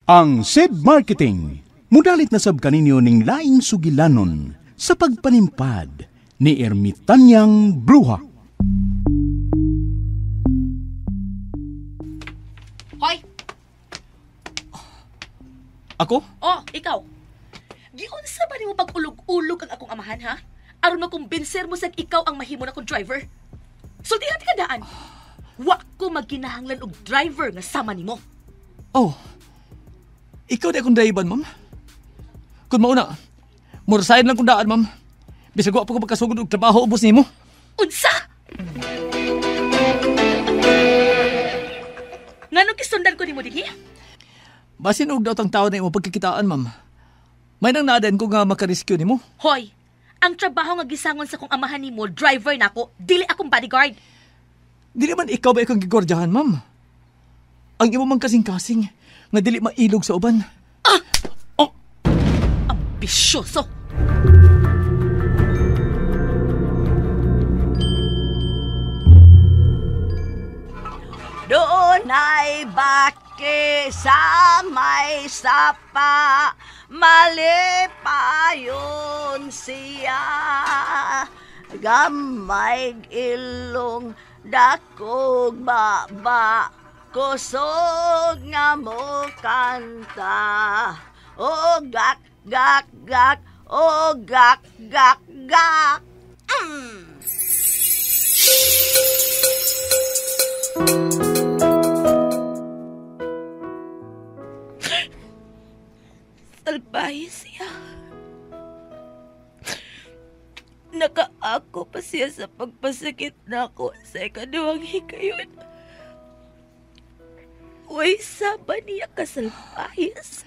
Ang SED Marketing mudalit na sab kaninyo ning laing sugilanon sa pagpanimpad ni Ermitanyang Bruha. Hoy! Ako? Oh, ikaw. Giunsa ba nimo pag-ulog-ulog ang akong amahan, ha? Aron makumbinser mo sa ikaw ang mahimo na kong driver. Sultihan ka daan. Wa ko magkinahanglan og driver nga sama nimo. Oh. Ikaw di akong driver, ma'am. Kung mauna, murasahin lang kong daan, ma'am. Bisag wa pa ko pagkasugod og trabaho ubos nimo. Unsa? Nganong gisundan ko nimo dinhi? Basin og daot ang tao na imo pagkikitaan, ma'am. May nang naaden ko nga makarescue nimo. Hoy, ang trabaho nga gisangon sa kong amahan nimo, driver nako, dili akong bodyguard. Dili man ikaw ba ikong gigordyahan, ma'am? Ang imo mang kasing-kasing nga dili mailog sa uban. Ah! Oh! Ambisyoso! Doon ay baki sa may sapa, malipayon siya. Gamay ilong dakog baba, kusog nga mo kanta. O gak, gak, gak, o gak, gak, gak. Mm. Salbahe siya. Nakaako pa siya sa pagpasakit nako sa ikaduhang hikayon. Uy, saba niya kasalpahis.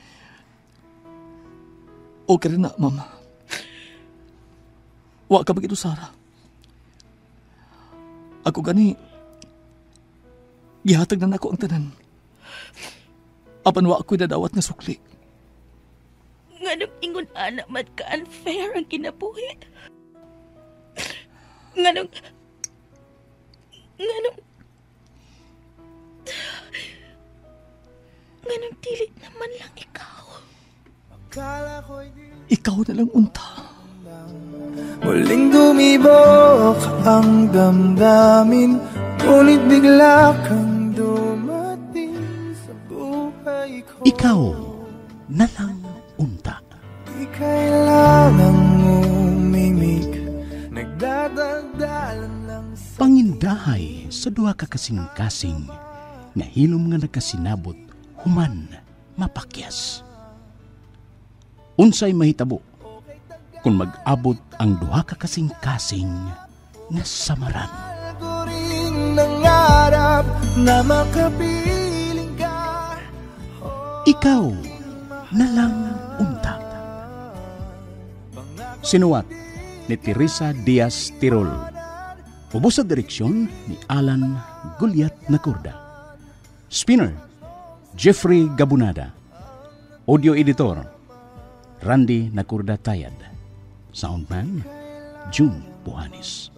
Okay rin na, ma'am. Wa ka bagito, Sarah. Ako gani, gihatag na nako ang tanan. Apan wa ako'y dadawat nga sukli. Nganong ingon anak man ka unfair ang kinabuhi. Nganong dili naman lang ikaw. Ikaw na lang unta. Muling dumibok ang damdamin, ngunit bigla kang dumating sa buhay ko. Ikaw na lang unta. Di kailangang umimik, nagdadaldalan lang sa pangindahay sa duha ka kasing-kasing nga hilom nga nakasinabot human mapakyas. Unsay mahitabo kung mag-abot ang duha ka kasing-kasing nga samaran? Ko rin nangarap na makapiling ka. Ikaw na lang unta. Sinuwat ni Teresa Diaz Tirol. Ubos sa direksyon ni Alan Gulyat Nacorda. Spinner, Jeffrey Gabunada. Audio editor, Randy Nacorda Tayad. Soundman, June Buhanis.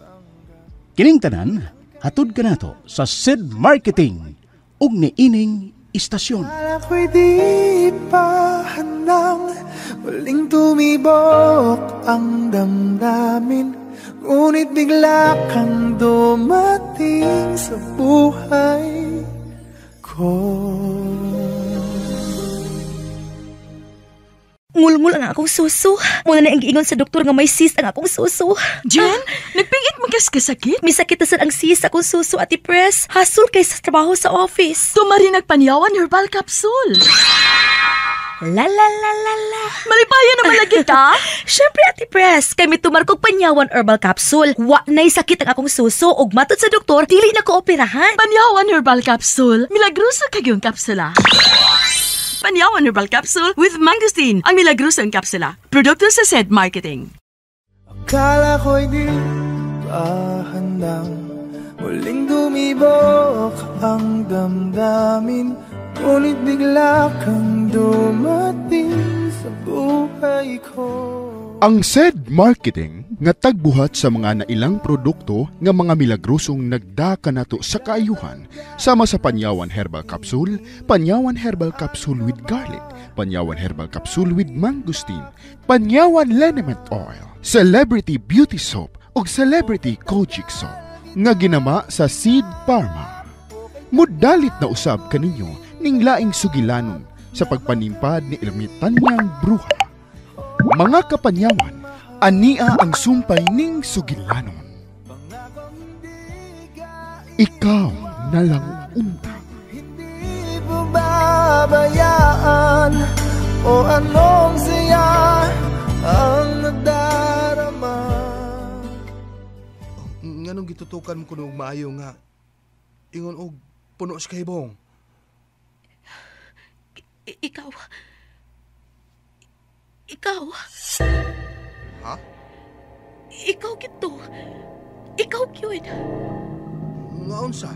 Kining tanan, hatod kanato sa SED Marketing ug niining istasyon. Ako'y di pa handang muling tumibok ang damdamin, ngunit bigla kang dumating sa buhay ko. Ngulngul ang akong suso. Muna na ang giingon sa doktor nga may cyst ang akong suso. Jen, nagpingit mo kas kasakit? May sakit na sad ang cyst akong suso, Ate Pres. Hasol kay sa trabaho sa office. Tumari nagpanyawan herbal capsule. La la la la la. Malipayan naman lagi ka? Syempre, Ate Pres, kay mitumar kog Panyawan herbal capsule. Wa na'y sakit ang akong suso ug matod sa doktor, dili na ko operahan. Panyawan herbal capsule. Milagroso kag yung kapsula. Panyawan herbal capsule with mangosteen, ang milagrosong kapsula. Produkto sa SED Marketing. Akala ko'y di pa handang muling dumibok ang damdamin, ngunit bigla kang dumating sa buhay ko. Ang said marketing nga tagbuhat sa mga nailang produkto nga mga milagrosong nagdaka nato sa kaayuhan sama sa Panyawan Herbal Capsule, Panyawan Herbal Capsule with Garlic, Panyawan Herbal Capsule with Mangosteen, Panyawan Liniment Oil, Celebrity Beauty Soap ug Celebrity Kojic Soap nga ginama sa Seed Pharma. Mudalit na usab kaninyo ning laing sugilanon sa pagpanimpad ni Ermitanyang Bruha. Mga kapanyawan, ania ang sumpay ning sugilanon. Ikaw na lang unta. Hindi pababayaan o anong siya ang nadarama. Nganong gitutukan mo kuno og maayo nga ingon og puno sa kahibong? Ikaw. Ikaw. Ha? Ikaw gito. Ikaw gyud. Nga unsa?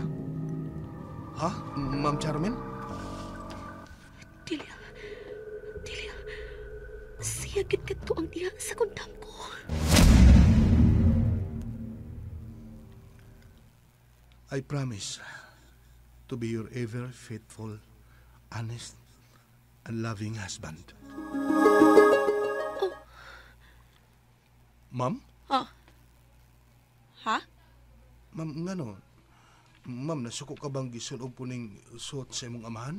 Ha? Ma'am Charmaine? Dili. Dili. Siya gid kadto ang diha sa kundam ko. I promise to be your ever faithful, honest, and loving husband. Oh. Ma'am? Oh. Ha? Ma'am, ngano? Ma'am, nasuko ka bang gisulog po ning suot sa imong amahan?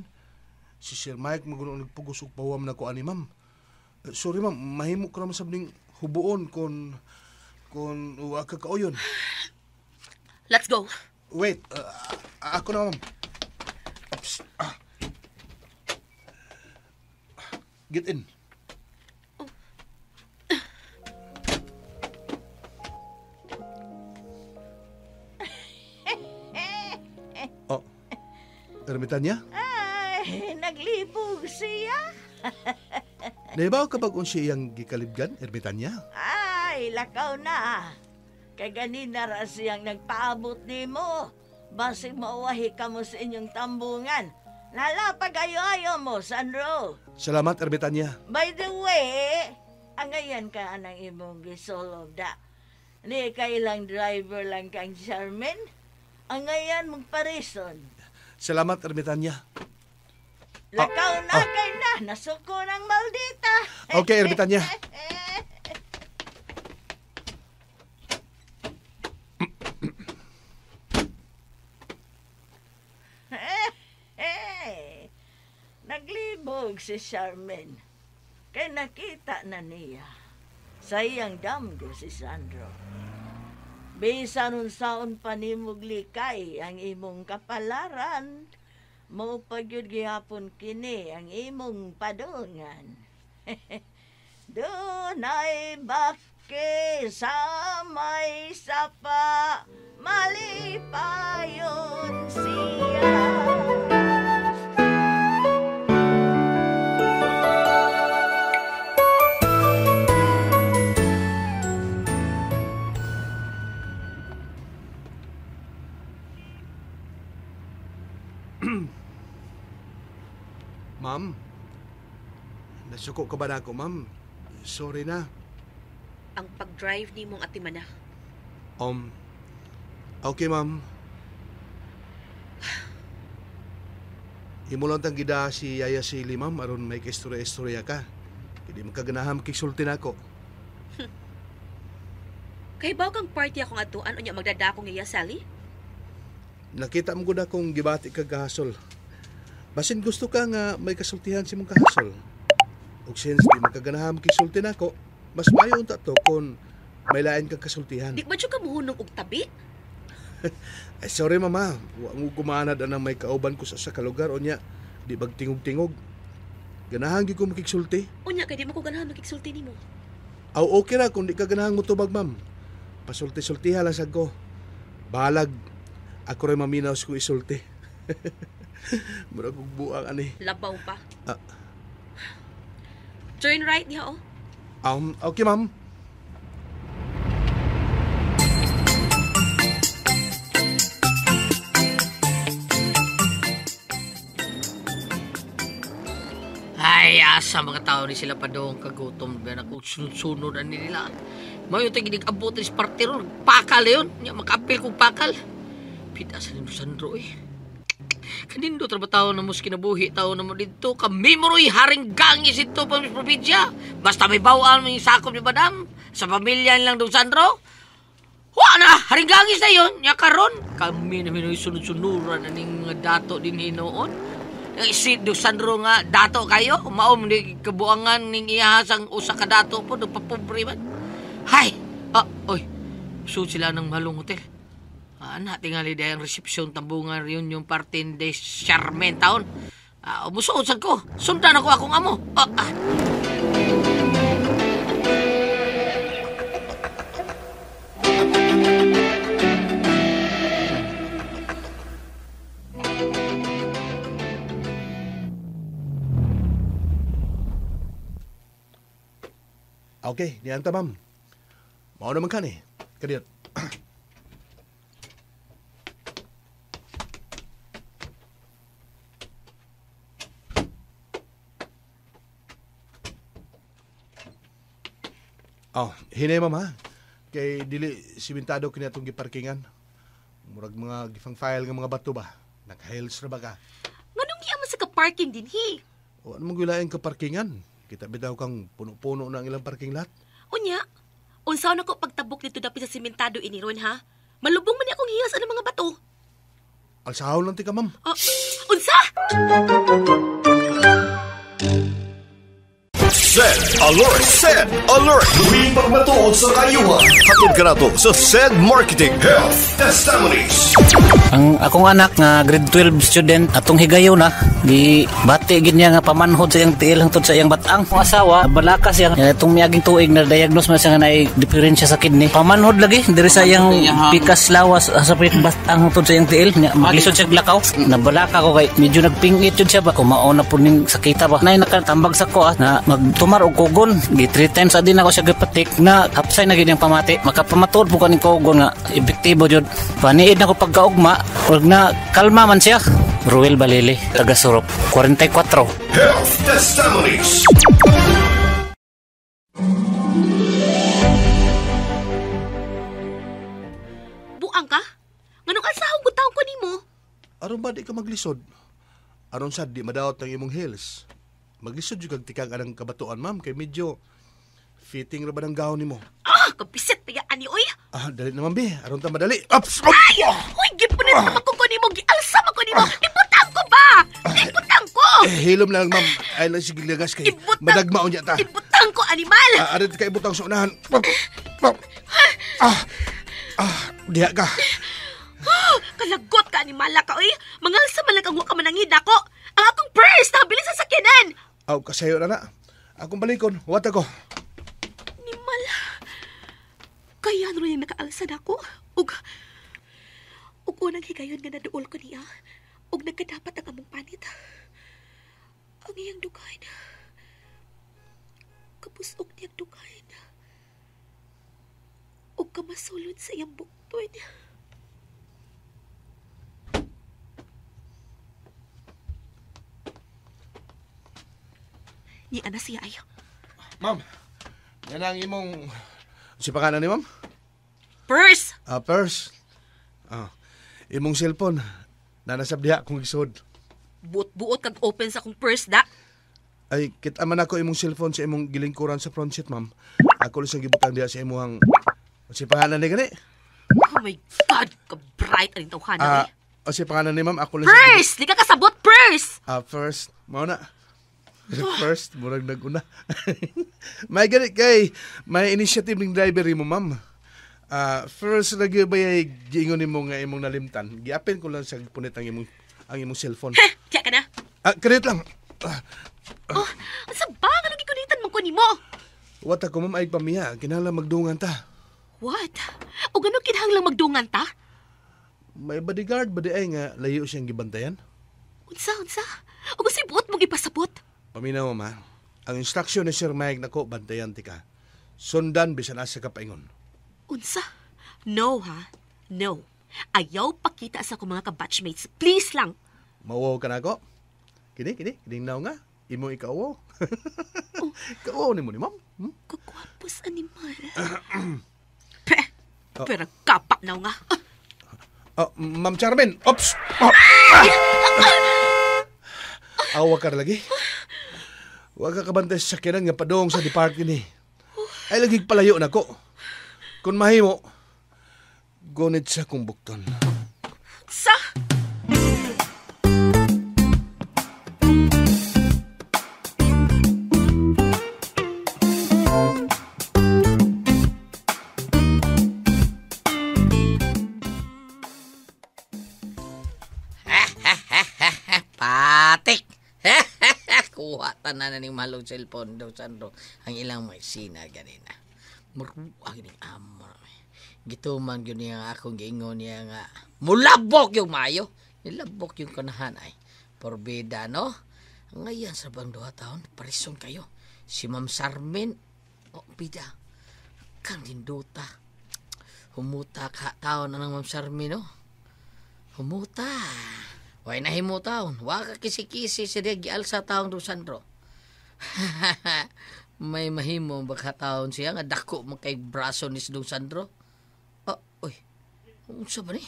Si Sir Mike maguno nagpugos og pawam na ko ani, ma'am. Sorry, ma'am, mahimo ka naman sab ning hubuon kon wa ka kauyon. Let's go. Wait, ako na, ma'am. Oops. Ah. Get in. Oh. Oh. Ermitanya? Ay, naglibog siya. Naibaw ka bag unsa iyang gikalibgan, Ermitanya? Ay, lakaw na. Kay ganina ra siyang nagpaabot nimo. Basig mauwahi ka mo sa inyong tambungan. Nalapag ayo-ayo mo, Sandro. Salamat, Ermitanya. By the way, angayan ka anang imong gisolog da. Ni kailang driver lang kang Charmaine. Angayan mong parison. Salamat, Ermitanya. Lakaw na kay na. Nasuko ng maldita. Okay, Ermitanya. Naglibog si Charmaine. Kay nakita na niya sa iyang damgo si Sandro. Bisan unsaon pa nimog likay ang imong kapalaran, mao pa gyud gihapon kini ang imong padungan. Dunay bake sa may sapa, malipayon siya. Ma'am, nasuko ka ba na ako, ma'am? Sorry na. Ang pag-drive ni mong atimana. Okay, ma'am. Imo lang tang gida si Yaya Sili, ma'am, aron may kaistorya-istorya ka. Hindi magkaganaham kiksulti na ako. Kay baw kang party akong atuan unya magdadako ng Yaya Sally? Nakita mo gud akong gibati kag kahasol. Basin gusto ka nga may kasultihan si mong kahasol. Ug since di magkaganaham kiksulti nako, mas maayo unta to kon may lain kang kasultihan. Di ba jud ka muhunong og tabi? Ay, sorry mama, wa mo kumanad anang may kauban ko sa usa ka lugar unya di bag tingog-tingog. Ganahan gyud ko makigsulti. Unya kay di mo ko ganahan makigsulti nimo. Aw okay ra kung di ka ganahan motubag, ma'am. Pasulti-sultiha lang sad ko. Balag ako ray maminaw sa ko isulti. Murag og buang ani. Labaw pa. Turn right niya oh. Okay, ma'am. Ay, asa mga tao ni sila pa doon kagutom. Ba na kung sunod-sunod na nila. Mayo tayo ginag-abot ni partero. Pakal yun. Makaapil kong pakal. Pita sa nino Sandro eh. Kanindo trabaho na mo sa kinabuhi, tao na mo dito. Kami mo ro'y haring gangis ito pa mis probinsya. Basta may bawaan may sakop ni madam. Sa pamilya nilang Don Sandro. Wa na! Haring gangis na yun. Nya karon. Kami na minoy sunod-sunuran na ning mga dato din hinoon. Si Don Sandro nga dato kayo. Maom ni kabuangan ning iyahasang usa ka dato po. Nagpapobre man. Hay! Ah, oy. Sud sila ng malong hotel. Ana, tingali dahil ang recepsyon tambungan reunion party de Charmen taon. Umusuod sad ko. Sundan ako akong amo. Okay, nianta ma'am. Mao naman ka ni. Kadiyot. Oh, hinay ma'am ha. Kay dili simentado kini atong giparkingan. Murag mga gifang file nga mga bato ba. Naka-heels ra ba ka? Nganong giya man sa ka-parking din hi? O ano mong gilaing ka-parkingan? Kita bitaw kang puno-puno na ang ilang parking lot. Unya, unsaon ako pagtabok dito dapit sa simentado iniron ha? Malubong man ni akong hiyas ang mga bato. Alsahon lang ti ka ma'am. Oh, unsa? Send alert! Send alert! Tuwing pagmatuod sa kayuhan. Hatod ka na to sa Send Marketing Health Testimonies. Ang akong anak nga grade 12 student atong higayon na gi bati gid niya nga pamanhod sa iyang tiil hangtod sa iyang batang. Ang asawa balaka siya itong miaging tuig na diagnose man siya nga naay diferensya sa kidney. Pamanhod lagi diri sa iyang pikas lawas sa batang hangtod sa iyang tiil. Maglisod siya glakaw. Nabalaka ko kay medyo nagpingit jud siya ba kung mauna pud ning sakita ba. Nay nakatambag sa ko na magtumar og kugon. Gi 3 times adin ako siya gipatik na hapsay na gid iyang pamati. Makapamatuod po kaning kugon nga epektibo jud. Paniid na ko pagkaugma ug na kalma man siya. Ruel Balili, taga Surop, 44. Health Testimonies. Buang ka? Nganong alsahong gutawng ko nimo? Aron ba di ka maglisod? Aron sad di madaot ang imong heels. Maglisod jud kag tikang anang kabatuan ma'am kay medyo fitting ra ba ng gown nimo? Ah, kapisit pa ani oy. Ah, dali naman bi, aron ta madali. Ups! Ay! Uy, gipunit naman ko nimo, gialsa man ko nimo. Ibutang ko ba? Ibutang ko. Eh, hilom lang ma'am. Ay lang sige lagas kay madagmao niya ta. Ibutang ko animal. Ah, aron ka ibutang sa unahan. Diha ka. Kalagot ka animala ka oy. Mangalsa man lang ang wa ka manangid nako. Ang akong purse nabilin sa sakyanan. Aw, kasayo na na. Akong balikon, wat ako. Animal. Kaya ano yung nakaalsa na ako? Ug unang higayon nga naduol ko niya. Ug nagkadapat ang among panit. Ang iyang dugan. Kapusok niyang dugan. Ug kamasulod sa iyang bukton. Ni ana siya ayo. Ma'am, yan ang imong... Si pangalan ni ma'am? Purse! Purse. Imong cellphone. Nanasab diha kung gisod. Buot-buot kag open sa akong purse da. Ay, kita man ako imong cellphone sa imong gilingkuran sa front seat, ma'am. Ako lang siyang gibutang diha sa imong... Si pangalan ni gani? Oh my God! Ka-bright ang tawhana eh. O si pangalan ni ma'am, ako lang... Purse! Di ka kasabot, purse! First. Mao na. First, murag nag-una. May gani kay, may initiative ng driver mo, ma'am. First, lagi ba ay giingon nimo nga imong nalimtan? Giapin ko lang sa punit ang imong cellphone. Heh, tiya ka na. Karit lang. Oh, sa ba? Anong gikunitan mo ko nimo? What ako, ma'am, ay pamiya. Kinahanglan magdungan ta. What? O gano'ng kinahanglan magdungan ta? May bodyguard ba di ay nga layo siyang gibantayan? Unsa, unsa? O gusto buot mong ipasabot? Paminaw, ma. Ang instruction ni Sir Mike nako, bantayan ti ka. Sundan bisan asa ka paingon. Unsa? No, ha? No. Ayaw pakita sa akong mga ka-batchmates. Please lang. Mauwaw ka na ako. Kini, kini. Kining naw nga. Imo ikaw. Oh. Ikaw ni mo ni ma'am. Kagwapos animal. Pero kapak na nga. Ma'am Charmin, ops! Oh. Awa ka lagi. Huwag ka kabantay sa sakyanan nga padong sa department ni. Ay lagi palayo na ko. Kung mahimo, gunit sa kong bukton. Sa? Patik! Kuha tanan na ning mahalong cellphone daw, Sandro. Ang ilang may sina ganina. Maruag ning amo. Gituman yun niya akong giingon niya nga mulabok yung mayo. Nilabok yung kanahan ay. Porbida, no? Ngayon sa bang 2 taon, parison kayo. Si Ma'am Sarmin, oh, bida, kang dinduta. Humuta ka taon na ng Ma'am Sarmin, no? Humuta. Way nahimo taon. Wa ka kisi-kisi siya gialsa taong do Sandro. May mahimo baka taon siya nga dako man kay braso ni Dong Sandro. Oh, oy. Unsa ba ni?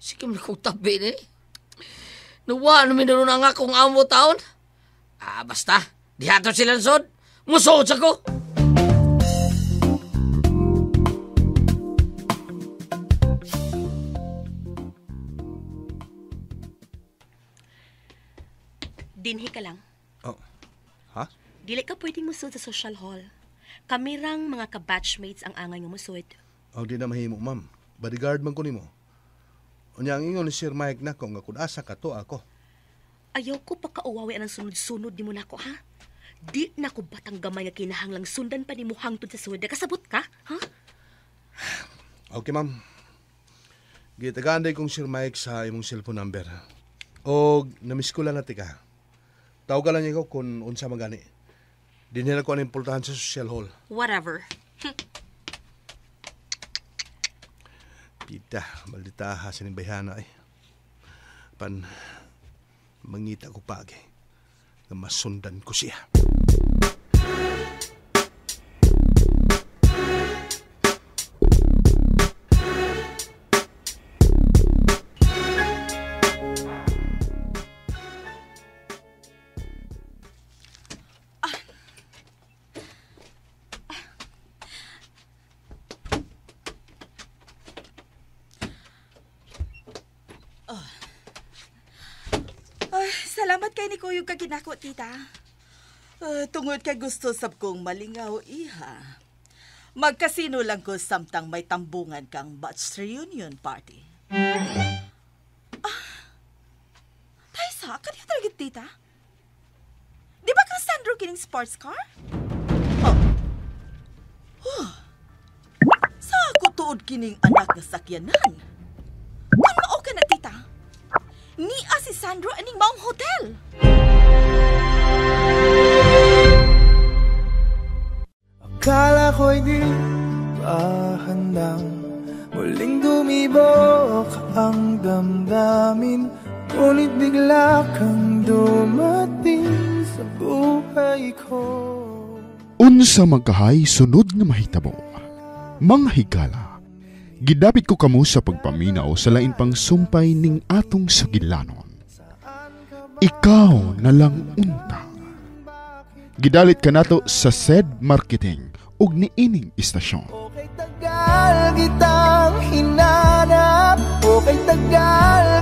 Sige man kong tabi ni. Nuwa na minuro na nga kung amo taon. Ah, basta. Dihato silang sod. Musuot sa ko. Dinhi ka lang. Oh. Ha? Dili ka pwedeng musod sa social hall. Kami rang mga ka-batchmates ang angay nga musod. Oh, di na mahimo, ma'am. Bodyguard man ko nimo. Unya ang ingon ni Sir Mike nako nga kun asa ka to ako. Ayaw ko pakauwawi ang sunod-sunod nimo nako, ha? Di na ko batang gamay nga kinahanglang sundan pa nimo hangtod sa sud. Kasabot ka, ha? Okay, ma'am. Gitagaan day kong Sir Mike sa imong cellphone number. Og namiss ko lang nati ka. Tawagan lang niya ko kung unsa magani. Dinhi na ko ang importante sa social hall. Whatever. Pita, maldita ha sa bayhana eh. Pan, mangita ko pagi na masundan ko siya. Salamat kay ni Kuyog ka ginako, tita. Tungod kay gusto sab kong malingaw, iha. Magkasino lang ko samtang may tambungan kang batch reunion party. Taysa, kaniya talaga, tita? Di ba kang Sandro kining sports car? Oh. Huh. Sa ako tuod kining anak nga sakyanan. Kung mao ka na, tita, niya si Sandro aning maong hotel. Akala ko'y di pa handang muling dumibok ang damdamin, ngunit bigla kang dumating sa buhay ko. Unsa magkahay sunod nga mahitabo, mga higala, gidapit ko kamo sa pagpaminaw sa lain pang sumpay ning atong sugilanon. Ikaw na lang unta. Gidalit kanato sa SED Marketing ug niining istasyon. Okay tagal kitang hinanap, okay tagal